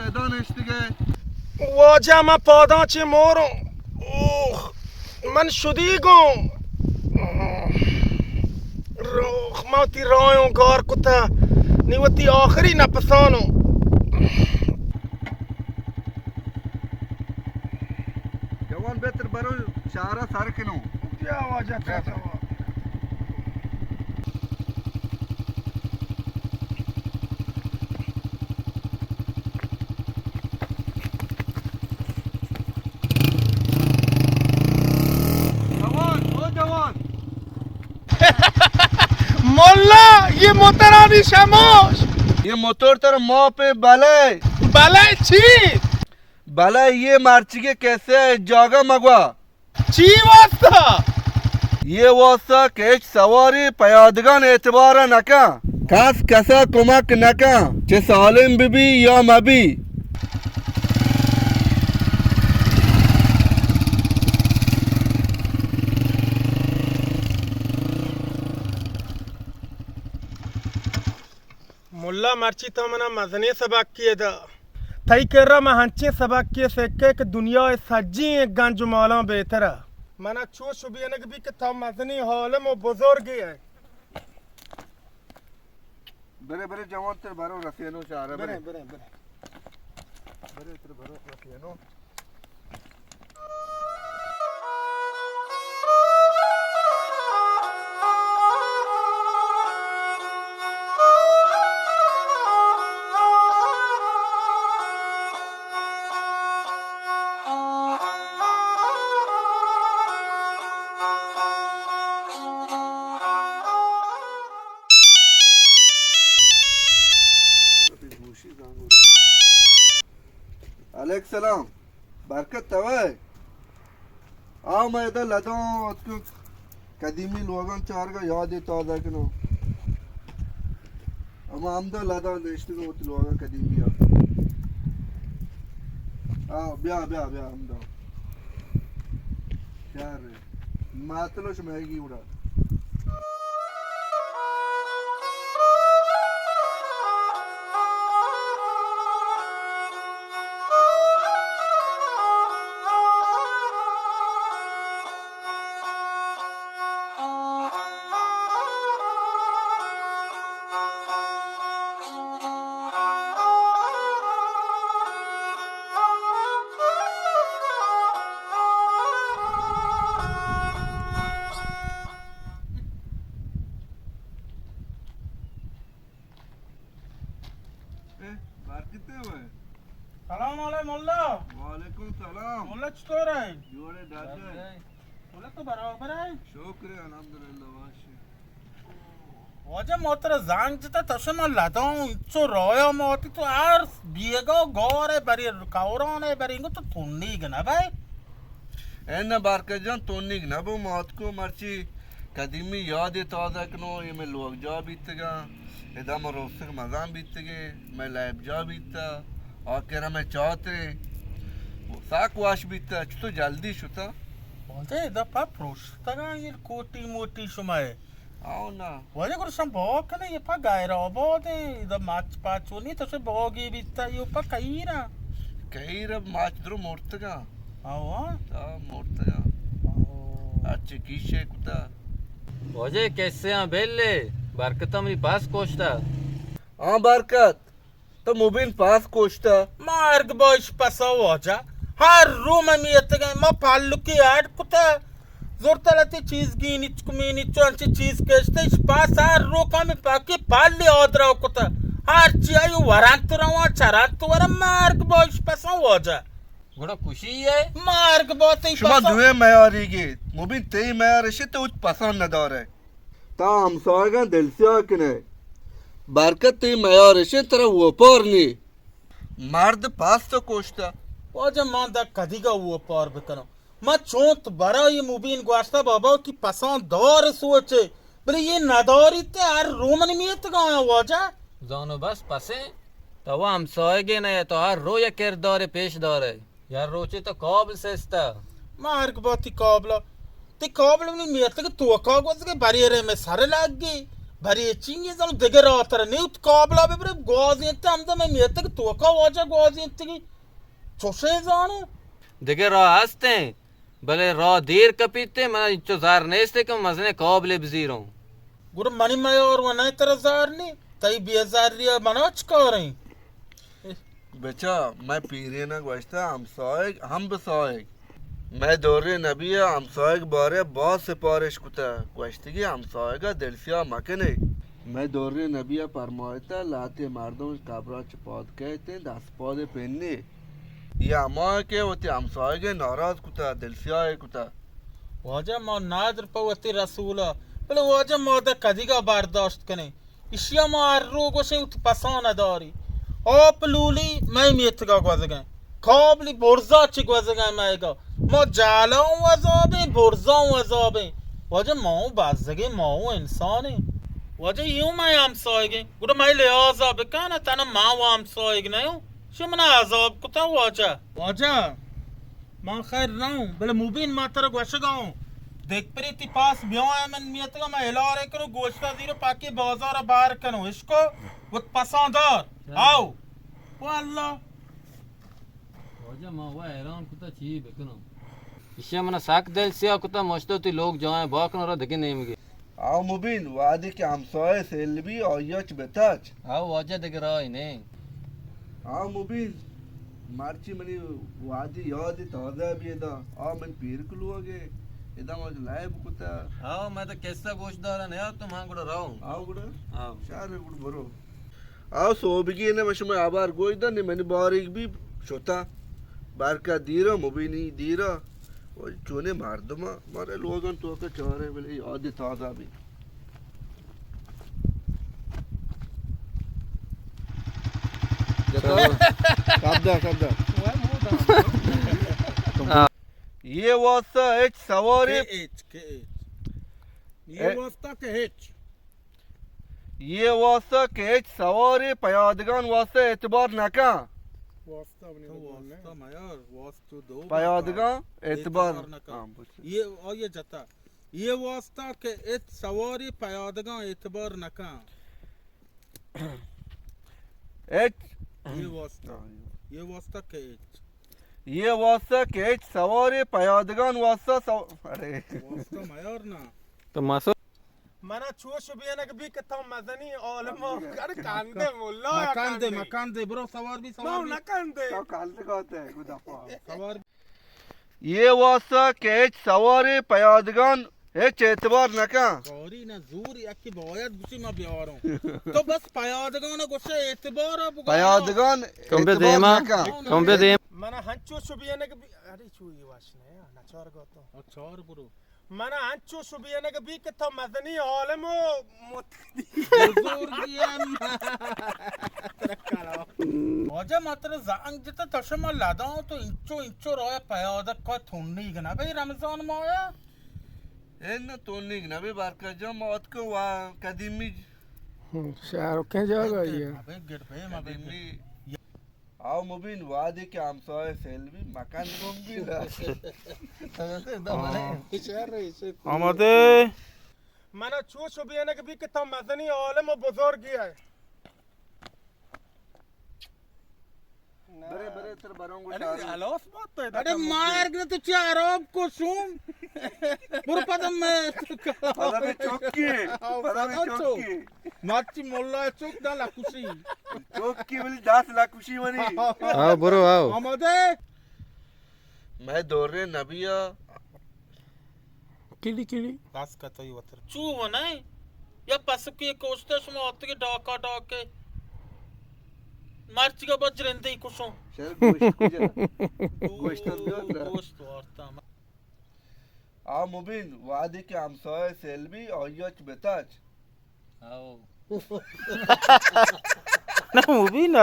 ادا نشتگے۔ واجہ، من پاداں چہ موروں۔ اوہ، من شدیگوں۔ روخ، من وتی راہوں گار کتہ۔ نی وتی آخری نپسانوں۔ جوان، بہتر برو، شہرا سر کنوں۔ بیا واجہ، بیا، بیا۔ جوان، او جوان۔ ملا، یہ موترانی شماش۔ یہ موتر تر ما پہ بلے۔ بلے چی؟ بلے یہ مرچی کے کیسے ہے، جاگہ مگوا۔ چی واسطہ؟ یہ واسطہ کہ ہچ سواری پیادگان اعتبار نہ کن، کس کسا کمک نہ کن، چہ سالم بہ بی یا مہ بی۔ ملا، مرچی تو منا مزنیں سبقے دا۔ تئی کرا من ہنچیں سبقے سکے کہ دنیا ء سجیں گنج و مالاں بہتر ء۔ منا چو شبینگ بی کہ تو مزنیں عالم و بزرگے ئے۔ برے، برے جوان تر برو رسینو شہر ء، برے۔ برے، برے، برے۔ برے تر برو رسینو۔ علیک سلام۔ برکت، تو ئے؟ آ، من ادا لداں اتکوں، قدیمی لوگاں چارگا یادے تازہ کنوں۔ اما ہمدا لداں نشتگوں وتی لوگاں قدیمی آ۔ آ، بیا، بیا، بیا ہمدا۔ شہر ماتلو شمئیگی اڑا۔ اے، بار کتے ہوئے؟ سلام علیکم ملا۔ وعلیکم سلام۔ ملا چطور ئے؟ جوڑے ڈاڈے۔ ملا تو برابر ئے؟ شکر ہے، الحمدللہ، واشے۔ واجہ، ما ترا زنگ جتا، تشے ما لداں، انچو رایا ما آتی، تو ہر بیگا گار ئے بری، کوران ئے بری، انگو تو تنیگ نہ بئے۔ اے نہ برکت جان، تنیگ نہ بو، ما اتکو مرچی قدیمی یادے تازہ کنو، یہ میں لوگ جا بیتگا، ادا ما روسک مزان بیتگے، میں لیب جا بیتا، آکر میں چاتے، ساک واش بیتا، چطور جلدی شتا؟ واجہ، ادا پا پروشتگا یہ کوٹی موٹی شمائے۔ آؤ نا۔ واجہ گڑا شم باگ کنے، یہ پا غیر آباد ہے، ادا ماچ پاچ و نہیں، تو سے باگی بیتا، یہ پا کئیرا۔ کئیرا ماچ درو مرتگا۔ آؤ، ہاں۔ تا مرتگا۔ آؤ۔ ہرچی کیشے کتا۔ واجہ کیسے ہاں بیلے، برکت منی پاس کوشتا۔ ہاں برکت۔ تو مبین پاس کوشتا۔ مارگ باش پسا واجہ۔ ہر رو من میتگیں، ما پالکی اڈ کتا۔ زورتا لتی چیز گینی چکمینی چو انچی چیز کشتے، اش پاس ہر رو کمی پاکی پالی آدرا کتا۔ ہر چی آئی ورانت روان، چرانت وران، مارگ باش پسا واجہ۔ گڑا کشی ہے؟ مارگ باتی شما پسا۔ دوئے میاری گیت۔ مبین تئی میار اشی تو اچ پسند ندارے۔ تا ہمسایگاں دل سیاہ کنے۔ برکت تئی میار اشیں ترا وپار نی۔ مرد پاس تو کوشتا۔ واجہ من دا کدیگا وپار بکنم۔ من چونت برای مبین گوشتا بابا کی پسان دار سوچے۔ بلے یہ نداری تے ہر رو منی میتگا آیا واجہ۔ زانو بس پسیں۔ تو ہمسایگے نہ تو ہر رو یک کردار پیش دارے۔ یا روچے تو کابل سستا۔ مارگ باتی کابلا۔ تی کابل منی میتگ توکا گوزگے بریرے میں سر لگی۔ برے چی اے زانو دگہ راہ تر نیوت، کابلا ببرے گوازینتے، ہمدا مئے میتگ توکا واجہ گوازینتگی۔ چوشے زانو۔ دگہ راہ ہستیں، بلے راہ دیر کپیتے، منا انچو زر نیستے کہ من مزنیں کابلے بزیروں۔ گڑا منی میار و نئے ترا زر نی، تئی بے زری ء منا چ کاریں؟ بچا، مئے پیرین ء گوشتہ، ہمساہگ ہم بساہگ۔ مئے دوریں نبی ء ہمساہگ بارے باز سپارش کتہ، گوشتگی ہمساہگ ء دلسیاہ مکنے۔ مئے دوریں نبی ء پرمائتہ، لہتے مردم قبرا چہ پاد کئیت انت، دست پاد پنی۔ اے ہما کہ وتی ہمساہگ ء ناراض کتہ، دلسیاہ کتہ۔ واجہ ما ندر پہ وتی رسول ء، بلے واجہ ما دہ کدیگا برداشت کنیں۔ ایشی ء ما ہر رو گوشیں وتی پساں نداری۔ آپ لولی مئے میتگا گوزگیں۔ کابلی برزا چہ گوزگیں مئیگا۔ ما جہلا اوں عذابیں، برزا اوں عذابیں۔ واجہ ما اوں بزگیں، ما اوں انسانیں۔ واجہ ایوں مئے ہمساہگیں۔ گڑا مئے لحاظا بکن، تنا ما و ہمساہگ نیوں۔ شو منا عذاب کتا واجہ۔ واجہ۔ من خیر رہوں، بلے مبین ما ترا گوشگا اوں۔ دگپری تی پاس بیاں من میتگا، من ہلارے کنوں، گوشتا زیرو پاکی بازارا بار کنوں۔ اشکو، وت پساں دار۔ آؤ۔ واللہ۔ واجہ ما وا حیران کتا چی بکنوں۔ ایشی منا سک دل سیاہ کتا، مشتو تی لوگ جائیں باکنو را دگہ نیمگے۔ آؤ مبین، وہدے کہ ہمسایہ سیل بی، آئی ء چہ بتچ۔ آؤ واجہ دگہ راہے نیں۔ آؤ مبین، مرچی منی وہدی یادی تازہ بی ادا، آ من پیر کلوگے، ادا ما لائب کتا۔ آؤ، میں تو قصہ گوش دارا نیار تو، من گڑا راؤں۔ آؤ گڑا؟ آؤ۔ شہر گڑا برو۔ آؤ سوبگی نے، من شما ہبر گوش داں، نی منی باریگ بی شتا۔ برکت دیرا، مبینی دیرا۔ و چونیں مردم ء مارے لوگاں توکا چارے، بلے یاد تازہ بی۔ کب دا، کب دا۔ یہ واسطہ ہچ سواری۔ کہ ہچ، کہ ہچ۔ یہ اے- واسطہ کہ ہچ۔ یہ واسطہ کہ ہچ سواری پیادگان واسطہ اعتبار نکن۔ واسطہ منی تو بدل واسطہ نے۔ میار، واسطہ دو پیادگان اعتبار اعتبار نکن۔ ہاں، بس۔ یہ، آ، یہ جتا۔ یہ واسطہ کہ ہچ سواری پیادگان اعتبار نکن۔ ہچ۔ یہ واسطہ۔ ہاں، یہ۔ یہ واسطہ کہ ہچ۔ یہ واسطہ کہ ہچ سواری پیادگان واسطہ سو-، ارے۔ واسطہ میار نا۔ تو مسو- منا چوش بینگ بی کہ تو مزنی عالم ء کر کندے ملا مکندے، کندے۔ مکندے، برو سوار بی، سوار ما بی۔ نکندے۔ تو کندے گاتے، گو دفعہ۔ سوار۔ یہ واسطہ کہ ہچ سواری پیادگان ہچ اعتبار نکن۔ سواری نہ زور، یکی باید گوشی ما بیاروں۔ تو بس پیادگان گوشے اعتبار بگو۔ پیادگان تم بے اعتبار دیما، نکن۔ تم بے دیم۔ منا ہنچو شبیہ نہ کہ بی-، ارے چو یہ واش نہ، نچار گاتو۔ اچار برو۔ من انچو شبیہ نہ بی کہ تو مزنی عالم و مت-، بزرگی ہم۔ واجہ ما ترا زنگ جتا، تو شما لداں تو انچو، انچو رویا پیادہ کا تونیگ نہ بی رمضان مایا؟ اے نہ تونیگ نہ بی برکت جان، ما اتکو وا قدیمی۔ ہم، شہر کہیں جاگہ ہی ہے؟ ابے گڑ بے ما بے قدیمی۔ آؤ مبین، وہدے کہ ہمسایہ سیل بی، مکن گم بی نا۔ آمادے۔ منا چو شبیہ نہ بی کہ تو مزنی عالم و بزرگی ہے۔ برے، برے، تر بروں گو ارے، شارو۔ ہلاس بات تو ادا اڑے کم مار گئے تو چی عرب کو سوم۔ برو پدم میں۔ پدم میں چوکی۔ آؤ، پدم میں پدم چوکی۔ چوک۔ مرچی ملا چوک دا لکوشی۔ چوکی بلی دس لکوشی منی۔ آؤ، برو، آؤ۔ آمادے؟ میں دورے نبی آ۔ کلی، کلی۔ بس کتوی وتر۔ چو و نہ؟ یا پسکی کوشتے شما آتگے ڈاکا ڈاکے۔ مرچی کا با جرندے کشوں۔ شر گوشت کجا؟ گوشت ہم بیار نا۔ گوشت وارتا۔ آ مبین، وہدے کہ ہمسایہ سیل بی، آئی اچ بتاچ۔ آؤ۔ نہ، مبین نہ